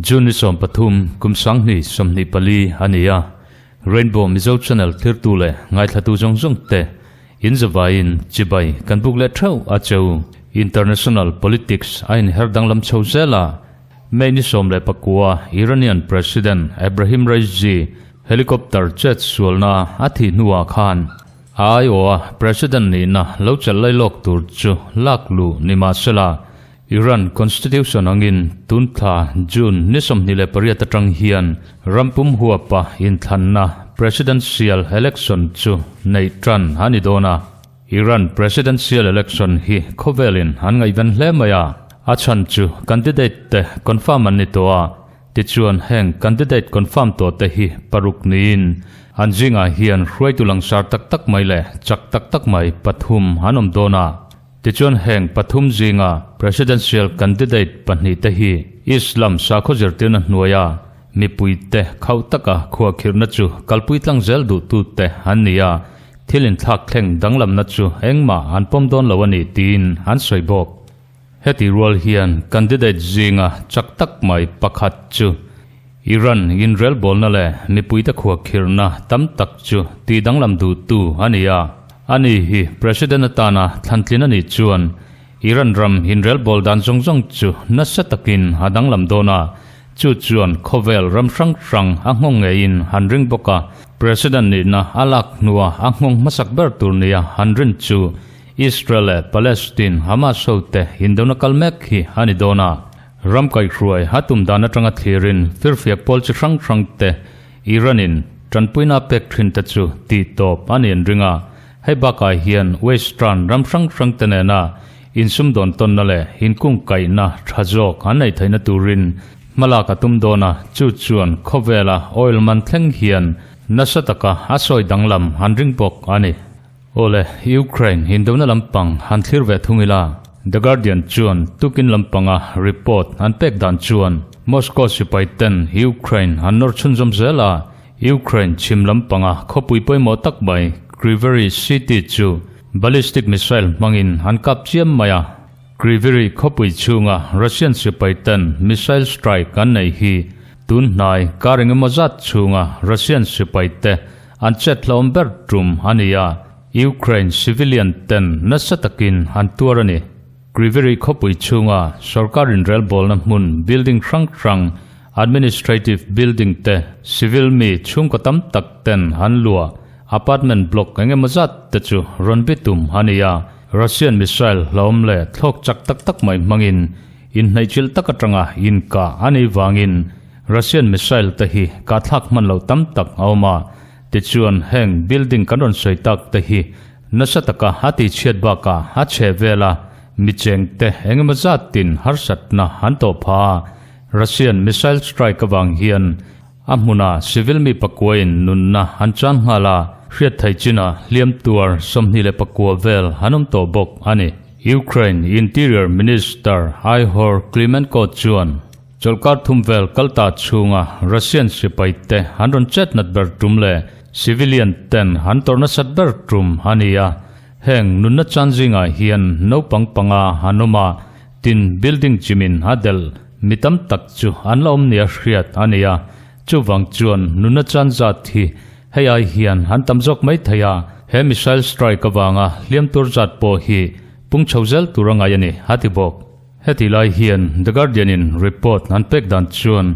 June ni 13 kum 2024 a ni a, Rainbow Mizo Channel thirtu leh ngaithlatu zawng zawng te in zavaiin chibai kan buk leh theuh a cheu. International politics a inher danglam chho zel a, May ni 19 Iranian President Ebrahim Raisi helicopter chet sualna a thih hnuah khan a aiawha President nihna lo chelh lai lawk tur chu lak luh ni mahsela Iran Constitution angin tun thla June ni 28 atang hian rampum huapa inthlanna Presidential Election chu nei tan a ni dawn a. Iran Presidential Election hi khawvelin an ngaihven hle mai a, a chhan chu candidate te confirm an ni tawh a, tichuan heng candidate confirm tawh te hi paruk niin an zingah hian hruaitu langsar tak tak mai leh chak tak tak mai pathum an awm dawn a. Tichuan heng pathum zinga Presidential candidate pahnih te hi Islam sakhaw zirtirna hnuaia mipui te khauh taka khuahkhirhna chu kalpui tlang zel duhtu te an ni a, thil inthlak thleng danglamna chu engmah an pawm dawn lo a ni tiin an sawi bawk. Heti rual hian candidate zinga chak tak mai pakhat chu Iran inrelbawlna leh mipuite khuahkhirhna tam tak chu tih danglam duhtu a ni a. Ani hi President atana thlantlin a nih chuan Iran ram inrelbawl dan zawng zawng chu nasa takin a danglam dawn a, chu chuan khawvel ram hrang hrang a nghawng ngeiin han ring bawk a. President nihna a lak hnua a nghawng hmasak ber tur nia han rin chu Israel leh Palestine Hamas hote indona kal mek hi a ni dawn a. Ram kaihhruai a tum dan atanga thlirin firfiak pawl chi hrang hrang te Iran-in tanpuina pek thin te chu tih tawp a ni an ring a. Hei bakah hian Western ram hrang hrang te nena insumdawn tawnna leh inkungkaihna tha zawk an neih theihna turin hmalak a tum dawn a, chu chuan khawvela oil man thleng hian nasa taka a sawi danglam an ring bawk a ni. Awle, Ukraine indona lampang han thlir ve thung ila. The Guardian chuan tukin lampanga report an pek dan chuan Moscow sipai ten Ukraine an nawr chhunzawm zel a, Ukraine chhim lampanga khawpui pawimawh tak mai Kryvyi City chu ballistic missile hmangin an kap chiam mai a. Kryvyi khawpui chhunga Russian sipai ten missile strike an nei hi tun hnai kar engemaw zat chhunga Russian sipai te An chet hlawm ber tum a ni a, Ukraine civilian ten nasa takin an tuar a ni. Kryvyi khawpui chhunga sorkar inrelbawlna hmun building hrang hrang, administrative building te, civil mi chhungkaw tam tak ten an luah apartment block eng emaw zat te chu rawn bi tum a ni a, Russian missile hlawm leh thlawk chak tak tak mai hmangin inhnaihchilh tak atanga inkah a nih vangin Russian missile te hi kahthlak hman loh tam tak a awm a, tichuan heng building kan rawn sawi tak te hi nasa taka a tihchhiat bakah a chhe vel a, mi cheng te eng emaw zatin harsatna an tawh pha a, Russian missile strike avang hian a hmuna civil mi pakuain nunna an chan nghal a, hriat thei chinah hliam tuar 29 vel an awm tawh bawk a ni. Ukraine Interior Minister Ihor Klimenko chuan Chawlhkar thum vel kal ta chhunga Russian sipai te an rawn chet nat ber tum leh civilian ten an tawrh nasat ber tum a ni a. Heng nunna chan zingah hian naupang panga an awm a, tin building chimin a delh mi tam tak chu an la awm nia hriat a ni a. Chuvang chuan nunna chan zat hi hei ai hian an tam zawk mai thei a, he missile strike avanga hliam tur zat pawh hi pung chho zel tur a ngai a ni, a ti bawk. Heti lai hian The Guardian in report an pek dan chuan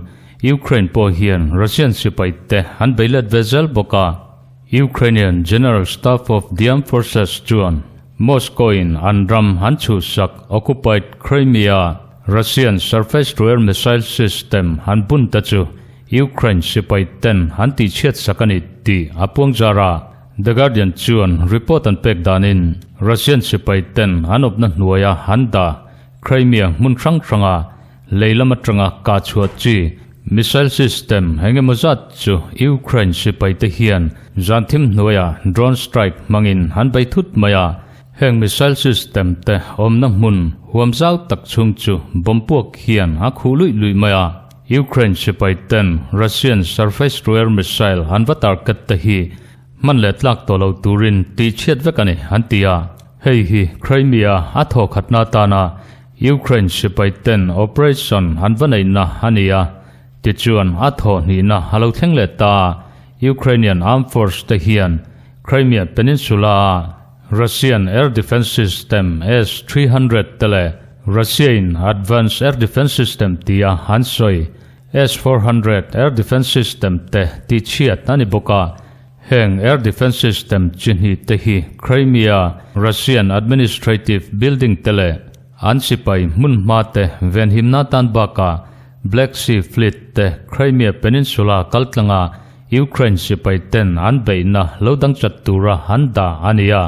Ukraine pawh hian Russian sipai te an bei let ve zel bawk a. Ukrainian General Staff of the Armed Forces chuan Moscow in an ram an chhuhsak occupied Crimea Russian surface-to-air missile system an bun te chu Ukraine sipai ten an tihchhiat sak a ni tih a puang zar a. The Guardian chuan report an pek danin Russian sipai ten an awpna hnuaia an dah Crimea hmun hrang hranga lei lam atanga kah chhuah chi missile system eng emaw zat chu Ukraine sipai te hian zan thim hnuaia drone strike hmangin an bei thut mai a. Heng missile system te awmna hmun huam zau tak chhung chu bomb puak hian a khuh luih luih mai a. Ukraine sipai ten Russian surface-to-air missile an va target te hi hman leh tlak tawh lo turin tihchhiat vek a ni, an ti a. Hei hi Crimea a thawkhatna atana Ukraine sipai ten operation an va neihna a ni a. Tichuan a thawh hnihna a lo thleng leh ta a, Ukrainian Armed Force te hian Crimea Peninsula-a Russian air defence system S-300 te leh Russia-in Advanced Air Defence System tia an sawi S-400 air defence system te tihchhiat a ni bawk a. Heng air defence system chi hnih te hi Crimea Russian administrative building te leh an sipai hmunhma te venhimna tan bakah Black Sea Fleet te Crimea Peninsula kaltlanga Ukraine sipai ten an beihna lo dang chat tura an dah a ni a,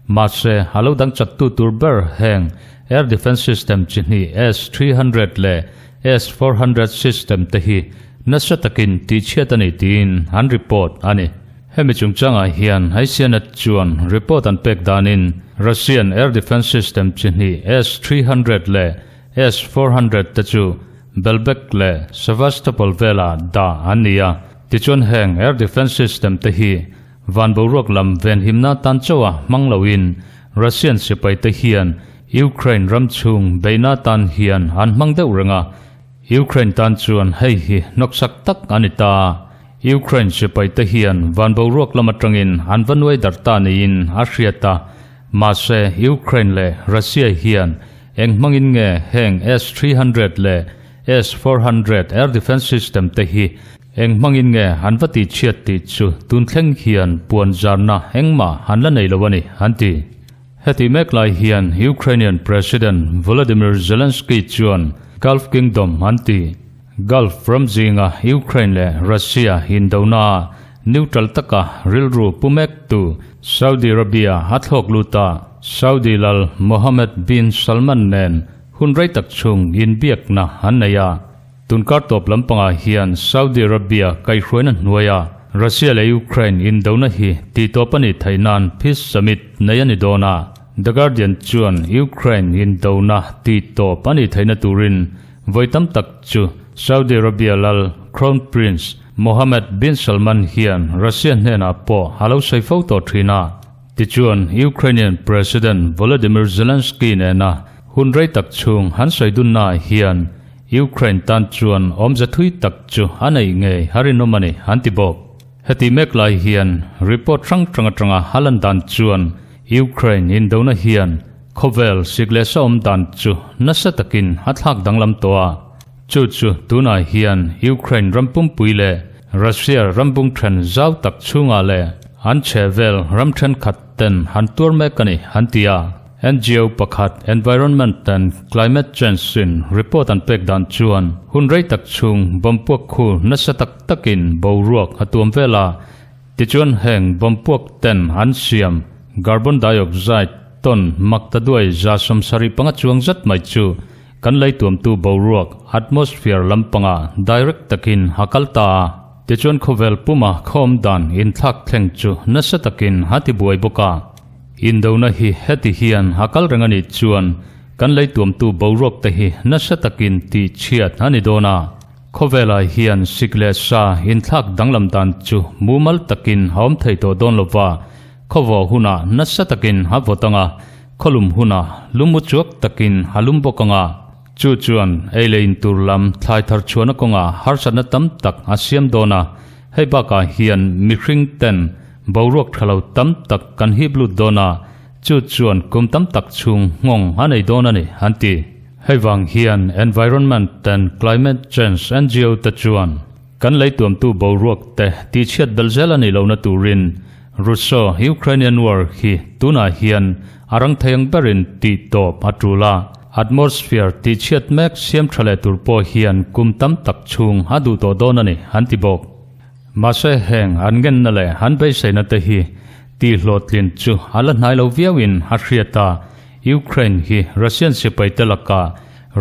mahse a lo dang chattu tur ber heng air defence system chi hnih S-300 leh S-400 system te hi nasa takin tihchhiat a ni tiin an report a ni. Hemi chungchangah hian ICNet chuan report an pek danin Russian air defence system chi hnih S-300 leh S-400 te chu Belbek leh Sevastopol velah dah an ni a, tichuan heng air defence system te hi van boruak lam venhimna tan chauha hmang loin Russian sipai te hian Ukraine ram chhung beihna tan hian an hmang deuh reng a, Ukraine tan chuan hei hi hnawksak tak a ni ta. Ukraine sipai te hian van boruak lam atangin an va nuai darh ta niin a hriat a, Mahse, Ukraine leh Russia hian eng hmangin nge heng S-300 leh S-400 air defence system te hi eng hmangin nge an va tihchhiat tih chu tun thleng hian puan zarna engmah an la nei lo a ni, an ti. Heti mek lai hian Ukrainian President Volodymyr Zelensky chuan Gulf Kingdom an ti. Gulf ram zinga Ukraine leh Russia indona Neutral taka rilru pu mektu Saudi Arabia a thlawk lut a, Saudi lal Mohammed bin Salman nen hun rei tak chhung inbiakna an nei a. Tunkar tawp lampangah hian Saudi Arabia kaihhruaina hnuaia Russia leh Ukraine indona hi tihtawp a nih theih nan Peace Summit nei a ni dawn a. The Guardian chuan Ukraine indona tihtawp a nih theihna turin vawi tam tak chu Saudi Arabia lal Crown Prince Mohammed bin Salman hian Russia hnenah pawh a lo sawi fo tawh thin a. Tichuan, Ukrainian President Volodymyr Zelensky nena hun rei tak chhung han sawi dunnaah hian Ukraine tan chuan awmze thui tak chu a neih ngei a rinawm a ni, an ti bawk. Heti mek lai hian report hrang hrang atanga a lan dan chuan Ukraine indona hian khawvel sik leh sa awm dan chu nasa takin a thlak danglam tawh a. Chu chu tunah hian Ukraine ram pumpui leh Russia ram bung then zau tak chhungah leh an chhehvel ram thenkhat ten han tuar mek a ni, an ti a. NGO pakhat Environment and Climate Change in report an pek dan chuan hun rei tak chhung bomb puak khu nasa tak takin boruak a tuam vel a. Tichuan heng bomb puak ten an siam carbon dioxide ton mak ta duai 75 chuang zat mai chu Kan leituamtu boruak, atmosphere, lampangah direct takin a kal ta a, tichuan khawvel puma khawm dan inthlak thleng chu nasa takin a ti buai bawk a. Indona hi heti hian a kal reng a nih chuan kan leituamtu boruak te hi nasa takin tihchhiat a ni dawn a. Khawvelah hian sik leh sa inthlak danglam dan chu mumal takin a awm thei tawh dawn lova, khawvawh hunah nasa takin a vawt ang a, Khawlum hunah lumu chuak takin a lum bawk ang a, chu chuan ei leh in tur lam thlai thar chhuahna kawngah harsatna tam tak a siam dawn a, hei bakah hian mihring ten boruak tha lo tam tak kan hip lut dawn a, chu chuan kum tam tak chhung nghawng a nei dawn a ni, an ti. Hei vang hian Environment and Climate Change NGO te chuan kan leituamtu boruak te tihchhiat belh zel a nih lohna turin Russo-Ukrainian War hi tunah hian a rang thei ang berin tih tawp a tul a, atmosphere tihchhiat mek siam tha leh tur pawh hian kum tam tak chhung a duh tawh dawn a ni, an ti bawk. Mahse heng an ngenna leh an beiseina te hi tihhlawhtlin chu a la hnai lo viauin a hriat a, Ukraine hi Russian sipaite lakah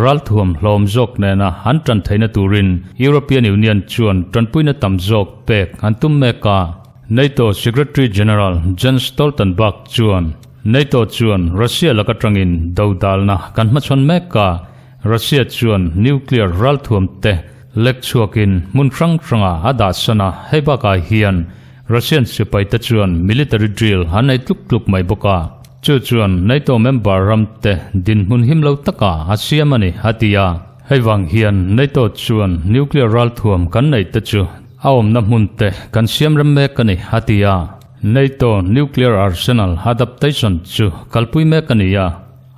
ralthuam hlawm zawk nena an tan theihna turin European Union chuan tanpuina tam zawk pek an tum mek a. NATO Secretary General Jens Stoltenberg chuan, NATO chuan Russia laka tangin dodalna kan hmachhawn mek a, Russia chuan nuclear ralthuam te lek chhuakin hmun hrang hrangah a dah san a, hei bakah hian Russian sipaite chuan military drill an nei tluk tluk mai bawk a, chu chuan NATO member ramte dinhmun him lo takah a siam a ni, a ti a. Hei vang hian NATO chuan nuclear ralthuam kan neih te chu a awmna hmun te kan siam rem mek a ni, a ti a. NATO nuclear arsenal adaptation chu kalpui mek a ni a.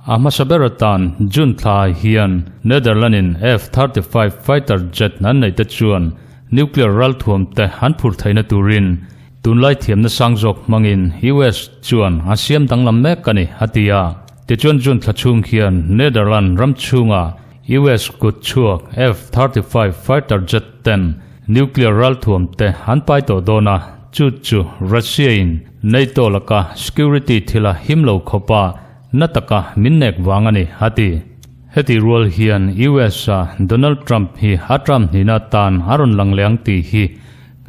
A hmasa ber atan June thla hian Netherland-in F-35 fighter jet an neih te chuan nuclear ralthuam te an phur theihna turin tunlai thiamna sang zawk hmangin US chuan a siam danglam mek a ni, a ti a. Tichuan June thla chhung hian Netherland ram chhunga US kut chhuak F-35 fighter jet ten nuclear ralthuam te an pai tawh dawn a, chu chu Russia-in NATO laka security thila him lo khawpa Na taka min nek vang a ni, a ti. Heti rual hian US-a Donald Trump hi a Trump hnihna tan a rawn lang leh ang tih hi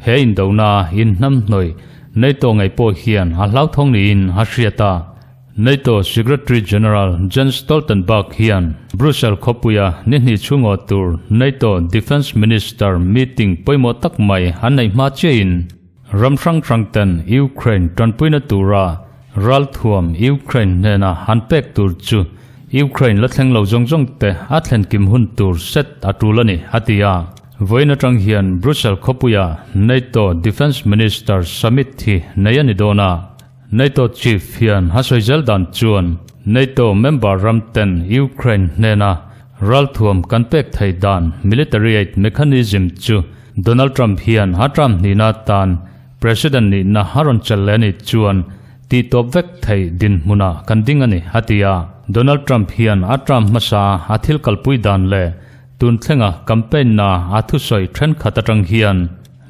he indona inhnamhnawih NATO ngei pawh hian a hlauthawng niin a hriat a. NATO Secretary General Jens Stoltenberg hian Brussels khawpuia ni hnih chhungaw tur NATO Defence Minister meeting pawimawh tak mai an neih hma chiahin, Ram hrang hrang ten Ukraine tanpuina tura ralthuam Ukraine hnena han pek tur chu Ukraine la thleng lo zawng zawng te a thlen kim hun tur set a tul a ni, a ti a. Vawiin atang hian Brussels khawpuia NATO Defence Minister Summit hi nei a ni dawn a. NATO chief hian a sawi zel dan chuan NATO member ram ten Ukraine hnena ralthuam kan pek theih dan military aid mechanism chu Donald Trump hian a term hnihna atan President nihna a rawn chelh leh a nih chuan tihtawp vek theih dinhmunah kan ding a ni, a ti a. Donald Trump hian a term hmasa a thil kalpui dan leh tun thlenga campaign na a thusawi thenkhat atang hian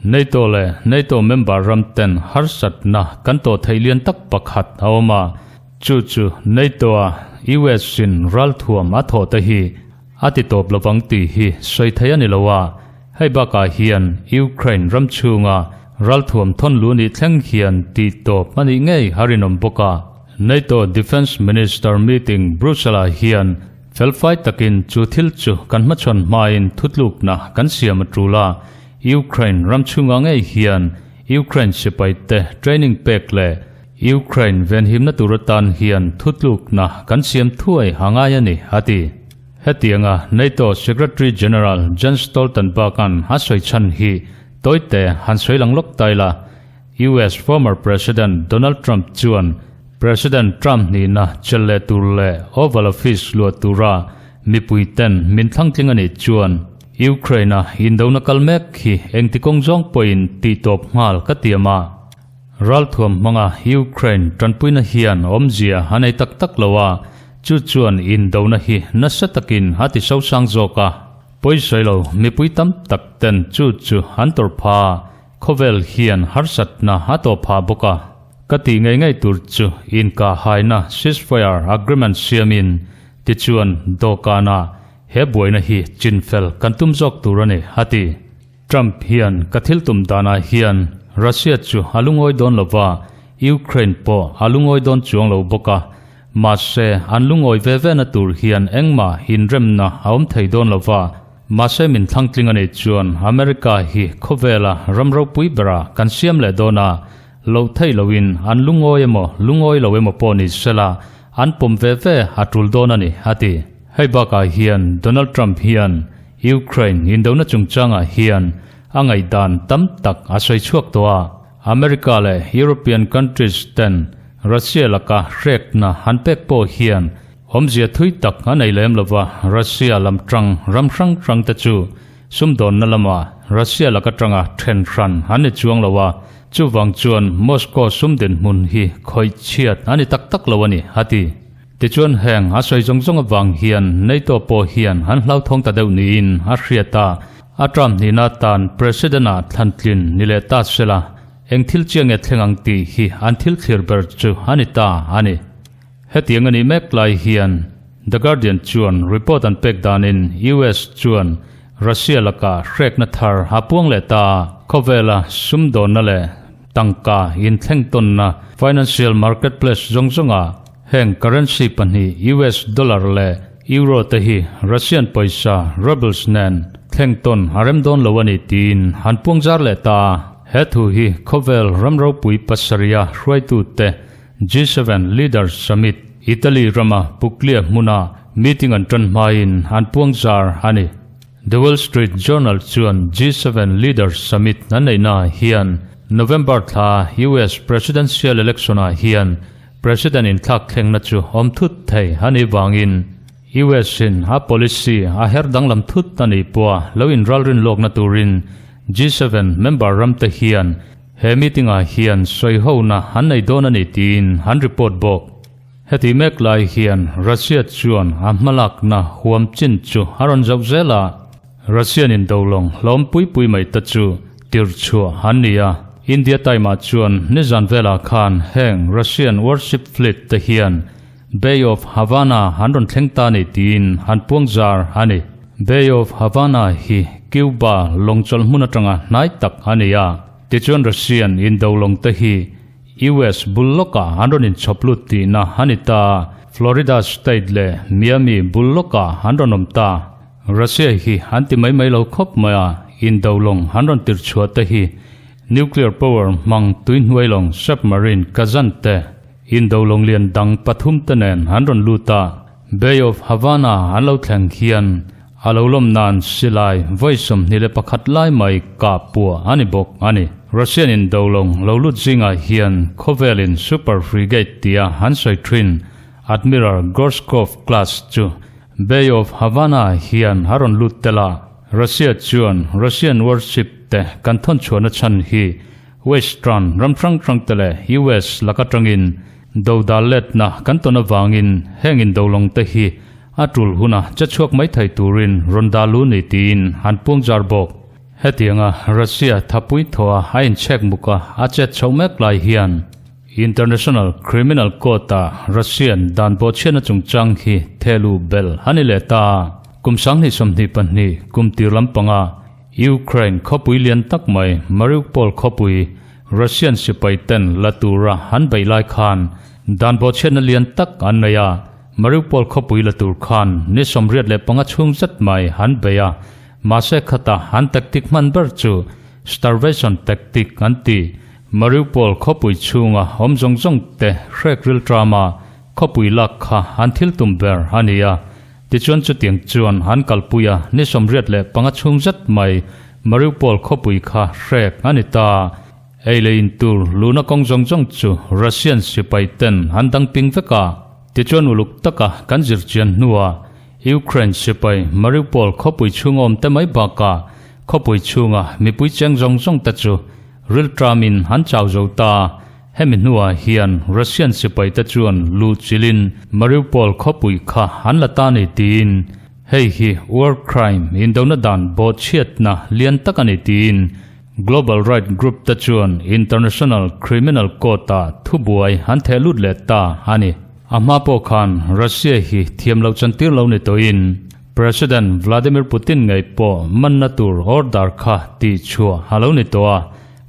NATO leh NATO member ram ten harsatna kan tawh theih lian tak pakhat a awm a, chu chu NATO-a US in ralthuam a thawh te hi a ti tawp lovang tih hi sawi thei a ni lo a, hei bakah hian Ukraine ram chhunga ralthuam thawn lu nih thleng hian tih tawp a nih ngei a rinawm bawk a. NATO Defence Minister meeting Brussels-ah hian felfai takin chu thil chu kan hmachhawn hmain thutlukna kan siam a tul a, Ukraine ram chhungah ngei hian Ukraine sipaite training pek leh Ukraine venhimna tur atan hian thutlukna kan siam thuai a ngai a ni, a ti. Hetianga NATO Secretary General Jens Stoltenberg-a'n a sawi chhan hi tawite han sawi lang lawk ta ila, US former President Donald Trump chuan President Trump nihna chelh leh tur leh Oval Office luah tura mipuiten min thlangtling a nih chuan Ukraine-a indona kal mek hi engti kawng zawng pawhin tihtawp nghal ka tiam a. Ralthuam hmanga Ukraine tanpuina hian awmzia a nei tak tak lo a, chu chuan indona hi nasa takin a ti sosang zawk a. Pawisawi lo mipui tam tak ten chu chu an tawrh pha a, khawvel hian harsatna a tawh phah bawk a. Ka tih ngei ngei tur chu inkahhaina ceasefire agreement siamin tichuan dawhkanah He buaina hi chinfel kan tum zawk tur a ni, a ti. Trump hian ka thil tum danah hian Russia chu a lungawi dawn lo va, Ukraine pawh a lungawi dawn chuang lo bawk a. Mahse, an lungawi ve vena tur hian engmah inremna a awm thei dawn lo va. Mahse min thlangtling a nih chuan America hi khawvela ram ropui berah kan siam leh dawn a, loh theih loin an lungawi emaw lungawi lo emaw pawh ni sela an pawm ve ve a tul dawn a ni, a ti. Hei bakah hian Donald Trump hian Ukraine indona chungchangah hian a ngaihdan tam tak a sawi chhuak tawh a, America leh European countries ten Russia laka hrekna an pek pawh hian awmzia thui tak a nei lem lova, Russia lam tang ram hrang hrang te chu sumdawnna lama Russia laka tanga then hran an ni chuang lo a, chuvang chuan Moscow sum dinhmun hi khawih chhiat a ni tak tak lo a ni, a ti. Tichuan heng a sawi zawng zawng avang hian NATO pawh hian an hlauthawng ta deuh niin a hriat a, a term hnihna atan President-ah thlantlin ni leh ta sela, eng thil chiah nge thleng ang tih hi an thil thlir ber chu a ni ta a ni. Hetiang a nih mek lai hian The Guardian chuan report an pek danin US chuan Russia lakah hrekna thar a puang leh ta a, khawvela sumdawnna leh tangka inthleng tawnna financial marketplace zawng zawngah Heng currency pahnih US dollar leh euro te hi Russian pawisa rubles nen Thleng tawn a rem dawn lo a ni tiin an puang zar leh ta. He thu hi khawvel ram ropui pasarih-a hruaitute G7 Leaders Summit, Italy rama Puglia hmuna meeting an tan hmain an puang zar a ni. The Wall Street Journal chuan G7 Leaders Summit an neihnaah hian November thla US Presidential Election-ah hian President inthlak thlengna chu awm thut thei a nih vangin US in a policy a her danglam thut a nih pawha lo inralrin lawkna turin G7 member ramte hian he meeting-ah hian sawihona an nei dawn a ni tiin an report bawk. Heti mek lai hian Russia chuan a hmalakna huam chin chu a rawn zauh zel a, Russian in dolawng hlawm pui pui mai ta chu tirchhuah an ni a. India Time-ah chuan nizan velah khan heng Russian warship fleet te hian Bay of Havana an rawn thleng ta ni tiin an puang zar a ni. Bay of Havana hi Cuba lawng chawlh hmun atanga hnai tak a ni a, tichuan Russian indolawng te hi US bul lawkah an rawn inchhawp lut tihna a ni ta. Florida state leh Miami bul lawkah an rawn awm ta. Russia hi an ti mai mai lo khawp mai a, indo lawng an rawn tir chhuah te hi nuclear power hmang tuihnuai lawng submarine Kazan te, indo lawng lian dang pathum te nen an rawn lut a. Bay of Havana an lo thleng hian A lo lawm nan silai vawi 21 lai mai kah puah a ni bawk a ni. Russian in dolawng lo lut zingah hian khawvelin super frigate tia an sawi thin Admiral Gorshkov class chu Bay of Havana hian a rawn lut tel a. Russia chuan Russian warship te kan thawn chhuahna chhan hi Western ram hrang hrang te leh US lak atangin dodal letna kan tawn avangin heng indolawng te hi A tul huna che chhuak mai thei turin rawn dah lu ni tiin an puang zar bawk. Hetianga Russia thapui thawha a inchhek muk a, a chet chhoh mek lai hian International Criminal Court-ah Russian dan bawhchhiatna chungchang hi thehluh belh a ni leh ta. Kum 2022 kum tir lampanga Ukraine khawpui lian tak mai Mariupol khawpui Russian sipai ten la tura an beih lai khan dan bawhchhiatna lian tak an nei a, Mariupol khawpui la tur khan ni 85 chhung zet mai an bei a, mahse khata an tactic hman ber chu starvation tactic an ti. Mariupol khawpui chhunga awm zawng zawng te hrek rilṭam a, khawpui lak kha an thil tum ber a ni a. Tichuan chutiang chuan an kalpui a, ni 85 chhung zet mai Mariupol khawpui kha hrek a ni ta. Ei leh in tur luhna kawng zawng zawng chu Russian sipai ten an dang ping vek a. Tichuan uluk taka kan zir chian hnuah Ukraine sipai Mariupol khawpui chhung awm te mai bakah khawpui chhunga mipui cheng zawng zawng te chu rilṭamin an chau zo ta. Hemi hnuah hian Russian sipai te chuan luh chilhin Mariupol khawpui kha an la ta ni tiin hei hi war crime indona dan bawhchhiatna lian tak a ni tiin Global Right Group te chuan International Criminal Court-ah thubuai an theh lut leh ta a ni. A hma pawh khan Russia hi thiam loh chantir lo ni tawhin President Vladimir Putin ngei pawh manna tur order kha tih chhuah a lo ni tawh a,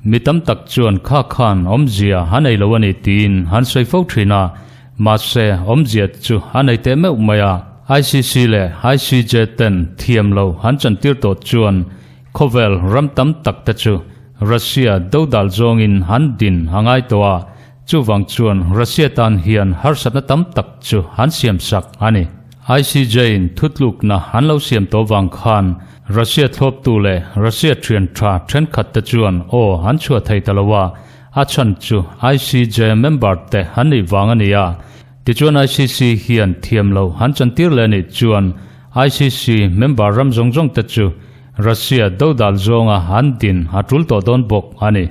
mi tam tak chuan kha khan awmzia a nei lo a ni tiin an sawi fo thin a, mahse awmzia chu a nei teh meuh mai a. ICC leh ICJ ten thiam lo an chantir tawh chuan Khawvel ram tam tak te chu Russia dodal zawngin an din a ngai tawh a, chuvang chuan Russia tan hian harsatna tam tak chu an siam sak a ni. ICJ in thutlukna an lo siam tawh vang khan Russia thlawptu leh Russia thian tha thenkhat te chuan aw an chhuah thei ta lo a, a chhan chu ICJ member te an nih vang a ni a. Tichuan ICC hian thiam lo an chantir leh anih chuan ICC member ram zawng zawng te chu Russia dodal zawnga an din a tul tawh dawn bawk a ni.